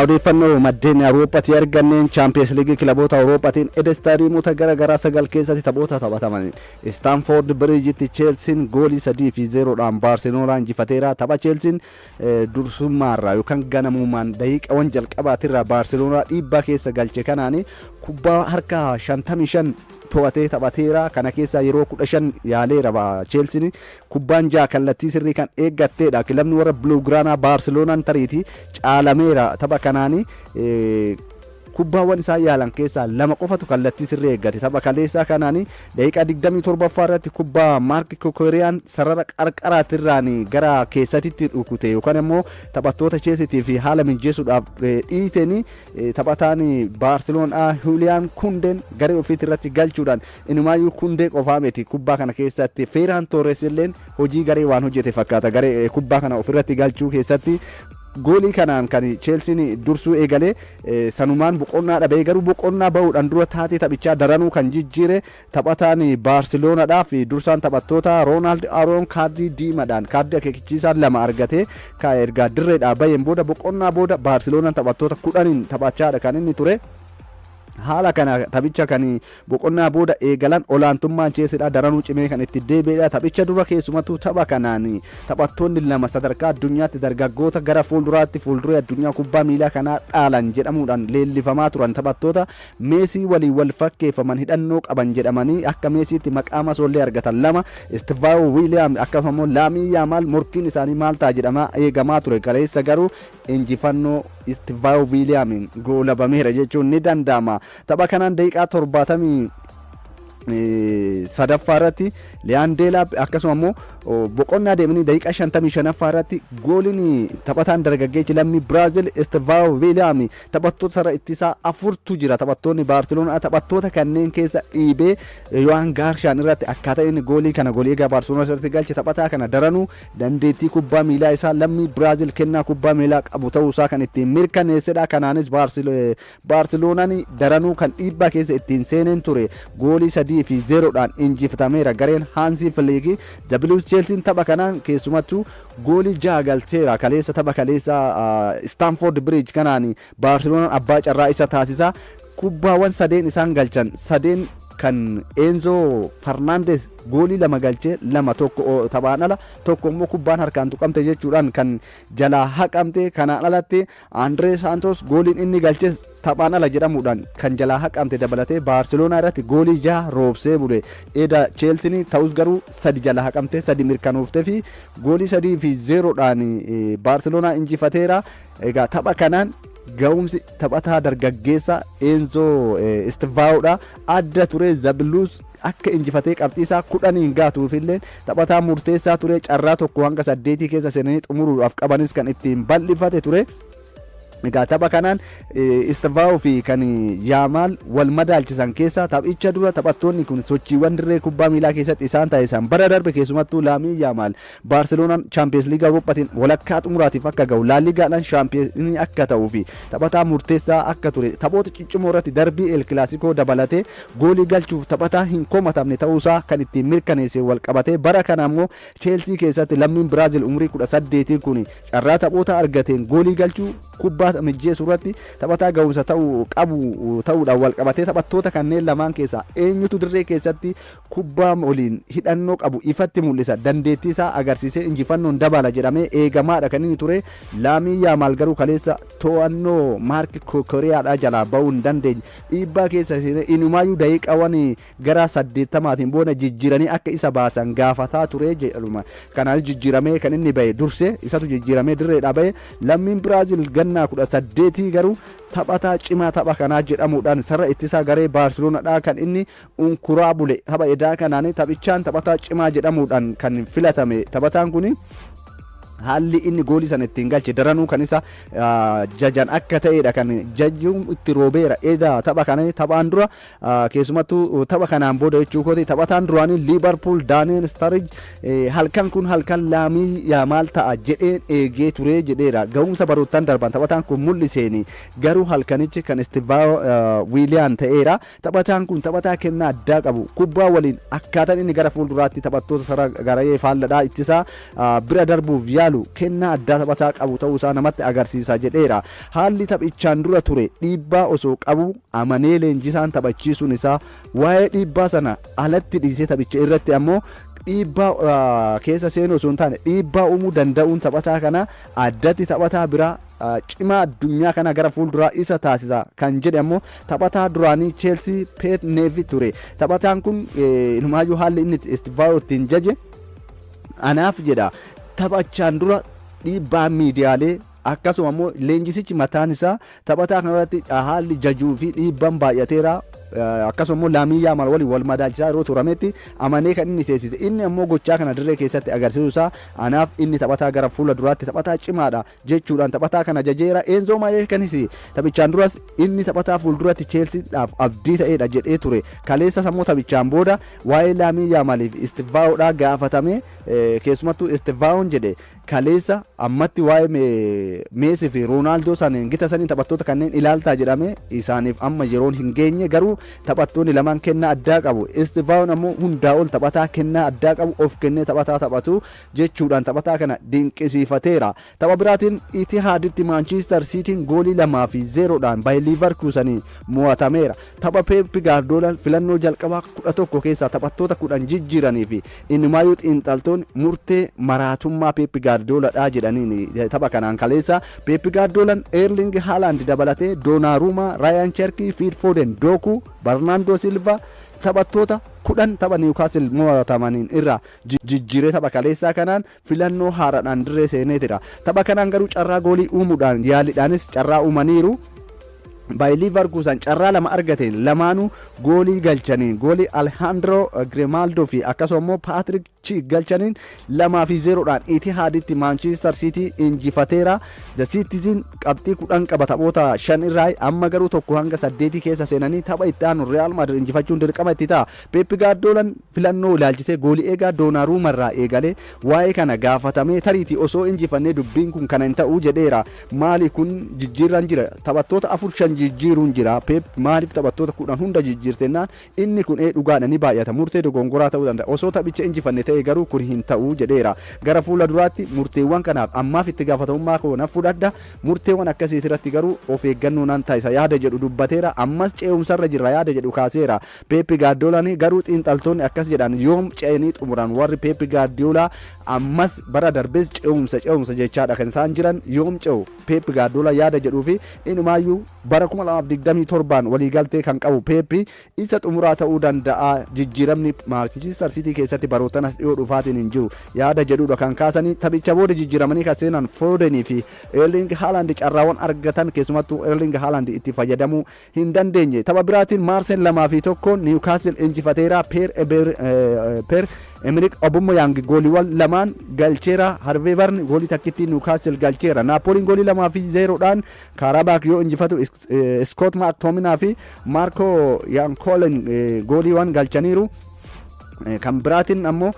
Odeeffannoo maddeen Awurooppaatii arganneen, Chaampiyeens Liigii kilaboota Awurooppaatiin eda istaadiyeemota gara garaa sagal keessatti taphoota taphataman, Istaanfoord Biriijitti Cheelsiin goolii 3-0dhaan Baarseloonaa injifateera. Tapha Cheelsiin dursummaarraa yookaan ganamummaan daqiiqaawwan jalqabaatirraa Baarseloonaa dhiibbaa keessa galche kanaan kubbaa harka 55 to'atee taphateera. Kana keessaa yeroo 15 yaaleera Cheelsiin, kubbaan ja'a kallattii sirrii kan eeggatteedha. Kilabni warra Blaugrana Baarseloonaan tariitii caalameera tapha kanaani. Kubbaawwan isaan yaalan keessaa lama qofatu kallattii sirrii eeggate. Tapha kaleessaa kanaani daqiiqaa 27ffaa irratti kubbaa Maark Kukuriyaan sarara qarqaraatirraan gara keessatti rukute yookaan immoo taphattoota Cheelsiitii fi haala mijeessuudhaaf dhiiteen, taphataan Baarseloonaa Juuliyaan Kundeen garee ofiitti irratti galchuudhaan, inumaayyuu Kundee qofaa miti, kubbaa kana keessatti Feeraan Torres illeen hojii garee waan hojjete fakkaata. Garee kubbaa kana ofirratti galchuu keessatti goolii kanaan kan Cheelsiin dursuu eegalee sanumaan boqonnaa dhabee, garuu boqonnaa bahuudhaan dura taatee taphichaa daranuu kan jijjiire taphataan Baarseloonaadhaaf dursaan taphattoota Roonaald Aroon kaardii diimaadhaan kaardii akeekkachiisaa lama argatee erga dirreedhaa baheen booda, boqonnaa booda Baarseloonaan taphattoota 10n taphachaadha kan inni ture. Haala kana taphicha kan boqonnaa booda eegalan olaantummaan Cheelsiidha daranuu cimee kan itti deebi'edha. Taphicha dura keessumattuu tapha kanaan taphattoonni lama sadarkaa addunyaatti dargaggoota gara fuulduraatti fuulduree addunyaa kubbaa miilaa kanaa dhaalan jedhamuudhaan leellifamaa turan, taphattoota Meesii waliin wal fakkeeffaman, hidhannoo qaban jedhamanii akka Meesiitti maqaa masoollee argatan lama, Istivaayo Wiiliyaam akkasuma immoo Laamii Yaamaal, morkiin isaanii maal ta'a jedhamaa eegamaa ture. Kaleessa garuu injifannoo Istivaayo Wiiliyaamiin goolabameera jechuun ni danda'ama. Tapha kanaan daqiiqaa 73rraa irratti Liyaan Deelaap, akkasuma immoo boqonnaa deemanii daqiiqaa 55ffaa irratti gooliin taphataan dargaggeechi lammii Biraazil Istivaayo Wiiliyaam taphattoota sarara ittisaa afurtu jira taphattoonni Baarseloonaa, taphattoota kanneen keessa dhiibee Yohaan Gaarshaan irratti akkaataa inni goolii kana goolii egaa Baarseloonaa irratti galche, taphataa kana daranuu dandeettii kubbaa miilaa isaa lammii Biraazil kennaa kubbaa miilaa qabu ta'uusaa kan ittiin mirkaneessedha. Kanaanis Baarseloonaan daranuu kan dhiibbaa keessa ittiin seeneen ture, goolii 3-0dhaan injifatameera gareen Haansii Filiik. The Blues Cheelsiin tapha kanaan keessumattuu goolii jaha galcheera. Kaleessa tapha kaleessa Staamford Bridge kanaan Baarseloonaan abbaa carraa isa taasisa. Kubbaawwan sadeen isaan galchan sadeen kan Enzo Farnaandes goolii lama galchee, lama tokko taphaan ala, tokko immoo kubbaan harkaan tuqamte jechuudhaan kan jalaa haqamte. Kanaan alatti Andree Saantos gooliin inni galches taphaan ala jedhamuudhaan kan jalaa haqamte dabalatee Baarseloonaa irratti goolii jaha roobsee bule eda Cheelsiin. Ta'us garuu sadi jalaa haqamte, sadi mirkanooftee fi goolii 3-0dhaan Baarseloonaa injifateera. Egaa tapha kanaan ga'umsi taphataa dargaggeessa Enzo Istivaa'oodha adda ture. The Blues akka injifatee qabxii isaa 10n gaatuufillee taphataa murteessaa ture. Carraa 1 hanga 8 keessa seenanii xumuruudhaaf qabanis kan ittiin bal'ifate ture. Egaa tapha kanaan Istivaa'oo fi kan Yaamaal wal madaalchisan keessa, taphicha dura taphattoonni kun sochiiwwan dirree kubbaa miilaa keessatti isaan taasisan bara darbe, keessumattuu Laamii Yaamaal Baarseloonaan Chaampiyeens Liigaa Awurooppaatiin walakkaa xumuraatiif akka gahu, Laaligaadhaan shaampiyoonii akka ta'uu fi taphataa murteessaa akka ture, taphoota ciccimoo irratti darbii El Kilaasikoo dabalatee goolii galchuuf taphataa hin komatamne ta'uusaa kan ittiin mirkaneesse wal qabatee, bara kana immoo Cheelsii keessatti lammiin Biraazil umurii 18 kun carraa taphoota argateen goolii galchuu, kubbaa mijjeessuu irratti taphataa ga'umsa ta'uu qabu ta'uudhaan wal qabatee, taphattoota kanneen lamaan keessaa eenyutu dirree keessatti kubbaa waliin hidhannoo qabu ifatti mul'isa, dandeettii isaa agarsiisee injifannoon dabala jedhamee eegamaadha kan inni ture. Laamii Yaamaal garuu kaleessa to'annoo Maark Kukuriyaadhaa jalaa bahuu hin dandeenye. Dhiibbaa keessa seenee inumaayyuu daqiiqaawwan gara 80n booda jijjiiranii akka isa baasan gaafataa ture jedhuma. Kanaanis jijjiiramee kan inni bahe, dursee isatu jijjiiramee dirreedhaa bahe. Lammiin Biraazil gannaa 18 garuu taphataa cimaa tapha kanaa jedhamuudhaan sarara ittisaa garee Baarseloonaadhaa kan inni unkuraa bule tapha edaa kanaan taphichaan taphataa cimaa jedhamuudhaan kan filatame. Taphataan kun haalli inni goolii sana ittiin galche daranuu kan isa jajan akka ta'edha kan jajuun itti roobeera eda tapha kana. Taphaan dura, keessumattuu tapha kanaan booda jechuu kooti, taphataan duraanii Liibarpuul Daani'el Starij halkan kun halkan Laamii Yaamaal ta'a jedheen eegee ture jedheera. Ga'umsa baroottan darban taphataan kun mul'iseeni garuu halkanichi kan Istivaa Wiiliyaan ta'eera. Taphataan kun taphataa kennaa addaa qabu, kubbaa waliin akkaataan inni gara fuulduraatti taphattoota sarara garee faalladhaa ittisaa bira darbuuf yaalu. ilaalu kennaa addaa taphataa qabu ta'uu isaa namatti agarsiisa jedheera. Haalli taphichaan dura ture dhiibbaa osoo qabu amanee leenjisaan taphachiisuun isaa, waa'ee dhiibbaa sana alatti dhiisee, taphicha irratti ammoo dhiibbaa keessa seenuu osoo hin taane dhiibbaa uumuu danda'uun taphataa kana addatti taphataa biraa cimaa addunyaa kana gara fuulduraa isa taasisa kan jedhe ammoo taphataa duraanii Cheelsii Peet Neevi ture. Taphataan kun inumaayyuu haalli inni Istivaayoo ittiin jaje, anaaf jedha, taphachaan dura dhiibbaa miidiyaalee, akkasuma immoo leenjisichi mataan isaa taphataa kanarratti haalli jajuu fi dhiibbaan baay'ateera, akkasuma immoo Laamiin Yaamaal waliin wal madaalchisaa yeroo turametti amanee kan inni seensise, inni ammoo gochaa kana dirree keessatti agarsiisuu isaa anaaf inni taphataa gara fuula duraatti taphataa cimaadha jechuudhaan taphataa kana jajeera. Eenzoo Mareekanis taphichaan duras inni taphataa fuulduratti Cheelsiidhaaf abdii ta'edha jedhee ture. Kaleessas ammoo taphichaan booda waa'ee Laamiin Yaamaaliif Istivaayoodhaa gaafatame. Keessumattuu Istivaayoon jedhe, kaleessa ammatti waa'ee Meesii fi Roonaaldoo saniin gita saniin taphattoota kanneen ilaaltaa jedhame, isaaniif amma yeroon hin geenye, garuu taphattoonni lamaan kennaa addaa qabu. Istivaayoon ammoo hundaa ol taphataa kennaa addaa qabu, of kennee taphataa taphatu jechuudhaan taphataa kana dinqisiifateera. Tapha biraatiin Itihaaditti Maanchiistar Siitiin goolii 2-0dhaan Baayir Liivarkuusanii mo'atameera. Tapha Peep Gaardoolaan filannoo jalqabaa 11 keessaa taphattoota 10 jijjiiranii fi innumaayyuu xiinxaltoonni murtee maraatummaa Peep Gaardooladhaa jedhaniin tapha kanaan kaleessa Peep Gaardoolaan Eerling Haaland dabalatee Doonaruumaa, Raayaan Cherkii, Fiil Fooden, Dooku, Barnaandoo Silva taphattoota 10 tapha Niwukaasil mo'atamaniin irraa jijjiiree tapha kaleessaa kanaan filannoo haaraadhaan dirree seeneetira. Tapha kanaan garuu carraa goolii uumuudhaan yaaliidhaanis carraa uumaniiru. Baayir Liivarkuusan carraa lama argateen lamaanuu goolii galchaniin, goolii Alejandro Grimaldo fi akkasuma immoo Patrick Schick galchaniin 2-0dhaan Itihaaditti Maanchiistar Siitii injifateera. The Citizen qabxii 10 qaba taphoota shan irraa. Amma garuu 1 hanga 8 keessa seenanii tapha itti aanu Real Madrid injifachuun dirqama itti ta'a. Pep Guardiolaan filannoo ilaalchisee goolii eegaa Donnarumma irraa eegalee waa'ee kana gaafatamee, tariitii osoo injifannee dubbiin kun kana hin ta'u jedheera. Maali kun jijjiirraan jira, taphattoota afur shan jijjiiruun jira. Pep maaliif taphattoota 10 hunda jijjiirtennaan, inni kun ee dhugaadha, ni baay'ata, murtee dogongoraa ta'uu danda'a, osoo taphicha injifanne ta'e garuu kun hin ta'u jedheera. Gara fuula duraatti murteewwan kanaaf ammaaf itti gaafatamummaa koo nan fudhadha, murteewwan akkasii irratti garuu of eeggannoo nan taasisa yaada jedhu dubbateera. Ammas ce'umsarra jirra yaada jedhu kaaseera Peep Gaardiolaan. Garuu xiinxaltoonni akkas jedhan: yoom ce'anii xumuran? Warri Peep Gaardiyoolaa ammas bara darbees ce'umsa ce'umsa jechaadha kan isaan jiran. Yoom ce'u Peep Gaardiyoolaa yaada jedhuu fi inumaayyuu bara 2027 waliigaltee kan qabu Peep isa xumuraa ta'uu danda'a, jijjiiramni Maanchiistar Siitii keessatti barootan as dhiyoo dhufaatiin hin jiru yaada jedhudha kan kaasanii. Taphicha booda jijjiiramanii kan seenan Foodenii fi Erling Haaland carraawwan argatan keessumattuu Erling Haaland itti fayyadamuu hin dandeenye. Tapha biraatiin Maarseen 2-1 Niwukaasil injifateera. Peer Emerick Aubameyang gooliiwwan lamaan galcheera. Harvey Barnes goolii takkittii Niwukaasil galcheera. Naapooliin goolii 2-0dhaan Kaarabaak yoo injifatu, Scott McTominay fi Marco Yankolen gooliiwwan galchaniiru. Kan biraatiin ammoo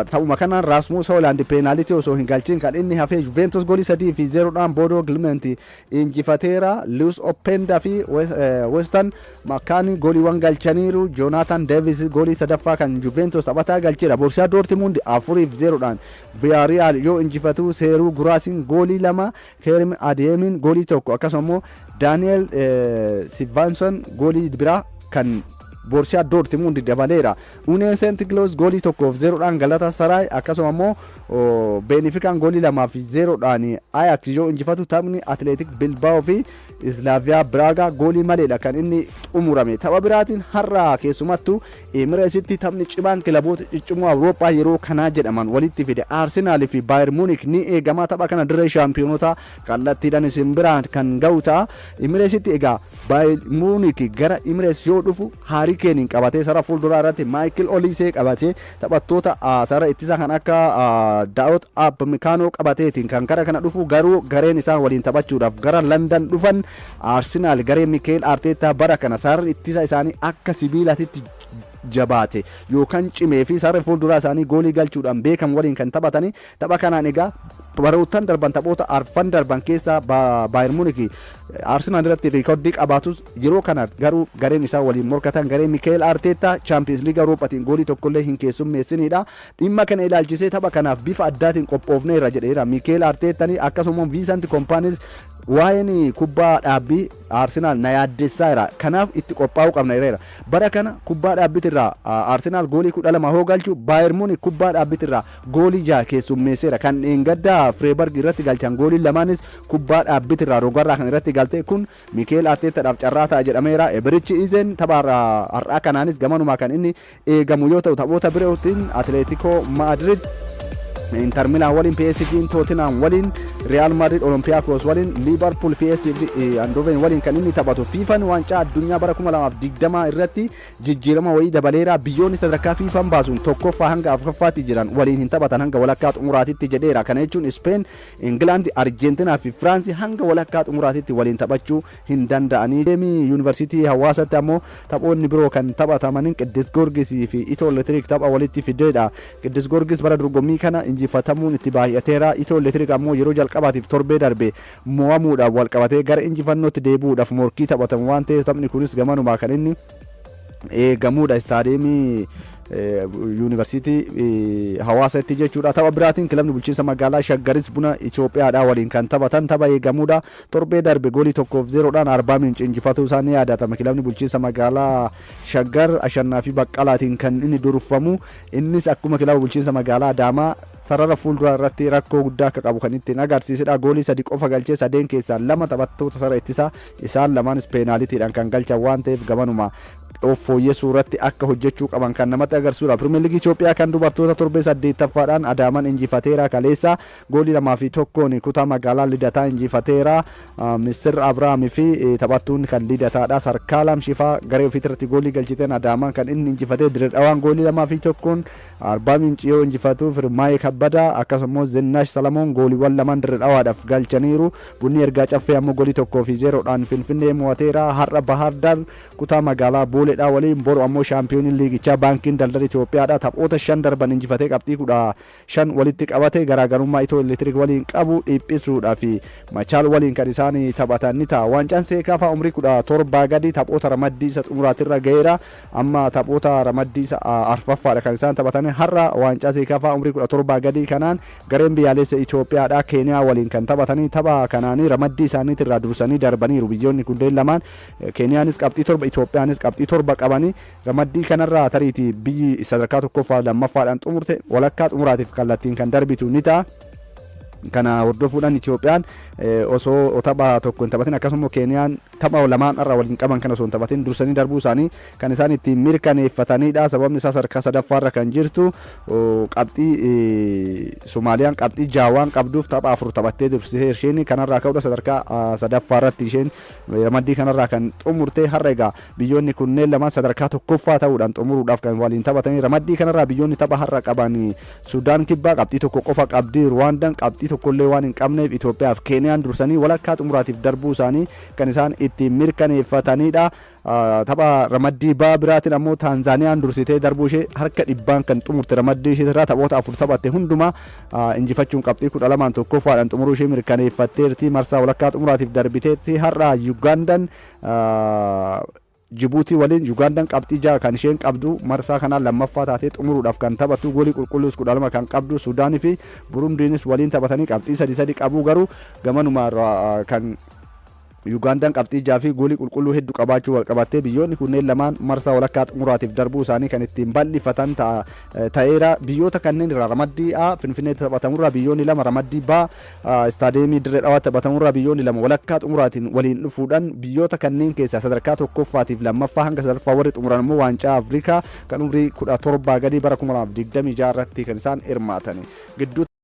ta'uma kanaan Raasmus Hoolaand peenaalitii osoo hin galchin kan inni hafee. Juventus goolii 3-0dhaan Boodoo Gilment injifateera. Luis Openda fi Weston McKennie gooliiwwan galchaniiru. Jonathan Davis goolii sadaffaa kan Juventus taphataa galcheera. Borussia Dortmund 4-0dhaan Villarreal yoo injifatu, Seeruu Guraasiin goolii lama, Kerim Adeyemiin goolii tokko, akkasuma immoo Daniel Sivanson goolii biraa kan Borussia Dortmund dabaleera. Union Saint Gilloise goolii 1-0dhaan Galatasaray, akkasuma immoo Beenifikaan goolii 2-0dhaan Ajax yoo injifatu, taphni Athletic Bilbao fi Islaaviyaa Biraagaa goolii maleedha kan inni xumurame. Tapha biraatiin har'a keessumattuu Emireesitti taphni cimaan kilaboota ciccimoo Awurooppaa yeroo kanaa jedhaman walitti fide Arsenaal fi Baayern Muunik ni eegama. Tapha kana dirree shaampiyoonota kallattiidhaan isin biraan kan ga'u ta'a. Emireesitti egaa Baayern Muunik gara Emirees yoo dhufu Haarii Keeniin qabatee, sara fuulduraa irratti Maayikil Oliisee qabatee, taphattoota sara ittisaa kan akka Daawot Upamecano qabateetiin kan gara kana dhufu. Garuu gareen isaan waliin taphachuudhaaf gara London dhufan Arsenaal, garee Mikeel Arteetaa, bara kana sararri ittisa isaanii akka sibiilaatitti jabaate yookaan cimee fi sarara fuulduraa isaanii goolii galchuudhaan beekamu waliin kan taphatanii. Tapha kanaan egaa baroottan darban taphoota arfan darban keessaa Baayern Muunik Arsenaal irratti riikordii qabaatus, yeroo kana garuu gareen isaa waliin morkatan, gareen Mikeel Arteetaa, Chaampiyoons Liiga Awurooppaatiin goolii tokkollee hin keessummeessinidha. Dhimma kana ilaalchisee tapha kanaaf bifa addaatiin qophoofneerra jedheera Mikeel Arteetani. Akkasuma Viinsant Kompaanis waa'een kubbaa dhaabbii Arsenaal na yaaddessaa jira, kanaaf itti qophaa'uu qabna jedheera. Bara kana kubbaa dhaabbitirraa Arsenaal goolii 12 hoo galchu, Baayer Muunik kubbaa dhaabbitirraa goolii 6 keessummeesseera. Kan dheengaddaa Fireebarg irratti galchan gooliin lamaanis kubbaa dhaabbitirraa rogarraa kan irratti galte. Kun Mikeel Arteettaadhaaf carraa ta'a jedhameera. Ebirichi Izeen tapha har'aa kanaanis gamanumaa kan inni eegamu yoo ta'u, taphoota birootiin Atileetikoo Maadrid Inter Milan waliin, PSG Tottenham waliin, Real Madrid Olympiacos waliin, Liverpool PSV Eindhoven waliin kan inni taphatu. FIFAn waancaa addunyaa bara 2020 irratti jijjiirama wayii dabaleera. Biyyoonni sadarkaa FIFAn baasuun tokkoffaa hanga afuraffaatti jiran waliin hin taphatan hanga walakkaa xumuraatitti jedheera. Kana jechuun Spain, England, Argentinaa fi Firaansi hanga walakkaa xumuraatitti waliin taphachuu hin danda'anii. Deemii Yuunivarsiitii Hawaasatti ammoo taphoonni biroo kan taphatamaniin Qiddis Goorgisii fi Itoo Elektiriik tapha walitti fideedha. Qiddis Goorgis bara dorgommii kana injifatamuun itti baay'ateera. Itoo Elektiriik ammoo yeroo jalqabaatiif torbee darbe mo'amuudhaan wal qabatee gara injifannootti deebi'uudhaaf morkii taphatamu waan ta'eef, taphni kunis gamanumaa kan inni eegamuudha, istaadiyeemii Yuunivarsiitii Hawaasatti jechuudha. Tapha biraatiin kilabni bulchiinsa magaalaa Shaggaris Buna Itoophiyaadha waliin kan taphatan tapha eegamuudha. Torbee darbe goolii 1-0dhaan Arbaa Minci injifatuu isaa ni yaadatama. Kilabni bulchiinsa magaalaa Shaggar Ashannaa fi Baqqalaatiin kan inni durfamu, innis akkuma kilaba bulchiinsa magaalaa Adaamaa sarara fuulduraa irratti rakkoo guddaa akka qabu kan ittiin agarsiisedha. Goolii sadi qofa galchee, sadeen keessaa lama taphattoota sarara ittisaa isaan lamaanis peenaalitiidhaan kan galchan waan ta'eef, gamanuma of fooyyessuu irratti akka hojjechuu qaban kan namatti agarsiisudha. Pirimeer Liigii Itoophiyaa kan dubartoota torbee saddeettaffaadhaan Adaamaan injifateera. Kaleessa goolii 2-1n kutaa magaalaa Lidataa injifateera. Misir Abrahaam fi taphattuun kan Lidataadha. Sarkaalaam Shifaa garee ofiitirratti goolii galchiteen Adaamaan kan inni injifatee. Dirre goolii 2-1n Arbaa Minci yoo injifatu, Firmaayee Kabbadaa akkasumas Zinnaash Salamoon gooliiwwan lamaan Dirre Dhawaadhaaf galchaniiru. Bunni Ergaa Caffee ammoo goolii 1-0dhaan Finfinnee mo'ateera. Har'a Bahar Dar kutaa magaalaa Booleedhaa waliin, boru ammoo shaampiyooniin liigichaa Baankiin Daldala Itoophiyaadha. Taphoota shan darban injifatee qabxii 15 walitti qabate garaagarummaa Itoo Elektiriik waliin qabu dhiphisuudhaa fi Machaal waliin kan isaan taphatan ni ta'a. Waancaan Seekaafaa umrii 17 gadi taphoota ramaddii isa xumuraatirra ga'eera. Amma taphoota ramaddii isa arfaffaadha kan isaan taphatan. Har'a waancaa Seekaafaa umrii 17 gadi kanaan gareen biyyaalessa Itoophiyaadha Keeniyaa waliin kan taphatanii. Tapha kanaanii ramaddii isaaniitirraa dursanii darbaniiru biyyoonni kunneen lamaan. Keeniyaanis qabxii 7, Itoophiyaanis qabxii 7 qabanii ramaddii kanarraa tariitii biyyi sadarkaa tokkoffaa lammaffaadhaan xumurte walakkaa xumuraatiif kallattiin kan darbitu ni ta'a. Kana hordofuudhaan Itoophiyaan osoo tapha tokko hin taphatin, akkasuma Keeniyaan tapha lamaan irra waliin qaban kana osoo hin taphatin dursanii darbuu isaanii kan isaan ittiin mirkaneeffatanidha. Sababni isaa sadarkaa sadaffaarra kan jirtu qabxii Somaaliyaan qabxii 6 waan qabduuf, tapha afur taphattee dursitee isheen kanarraa ka'uudha sadarkaa sadaffaarratti isheen ramaddii kanarraa kan xumurte. Har'a egaa biyyoonni kunneen lamaan sadarkaa tokkoffaa ta'uudhaan xumuruudhaaf kan waliin taphatanii. Ramaddii kanarraa biyyoonni tapha har'a qaban, Sudaan Kibbaa qabxii tokko qofa qabdi. Ruwaandaan qabxii tokkollee waan hin qabneef, Itoophiyaa fi Keeniyaan dursanii walakkaa xumuraatiif darbuu isaanii kan isaan ittiin mirkaneeffatanidha. Tapha ramaddii baa biraatiin ammoo Taanzaaniyaan dursitee darbuu ishee harka dhibbaan kan xumurte, ramaddii ishee irraa taphoota afur taphatte hundumaa injifachuun qabxii 12n tokkoffaadhaan xumuruu ishee mirkaneeffatteerti. Marsaa walakkaa xumuraatiif darbiteetti. Har'a Yugaandaan Jibuutii waliin. Yugaandaan qabxii 6 kan isheen qabdu, marsaa kanaan lammaffaa taatee xumuruudhaaf kan taphattu, goolii qulqulluus 12 kan qabdu. Suudaanii fi Burundiinis waliin taphatanii qabxii sadi sadi qabu, garuu gamanuma kan Yugaandaan qabxii 6 fi goolii qulqulluu hedduu qabaachuu wal qabattee biyyoonni kunneen lamaan marsaa walakkaa xumuraatiif darbuu isaanii kan ittiin bal'ifatan ta'eera. Biyyoota kanneen irraa ramaddii A Finfinneetti taphatamurraa biyyoonni lama, ramaddii B istaadiyeemii Dirree Dhawaatti taphatamurraa biyyoonni lama walakkaa xumuraatiin waliin dhufuudhaan, biyyoota kanneen keessaa sadarkaa tokkoffaatiif lammaffaa hanga sadaffaa warri xumuran immoo waancaa Afrikaa kan umrii 17 gadii bara 2026 irratti kan isaan hirmaatan. Gidduu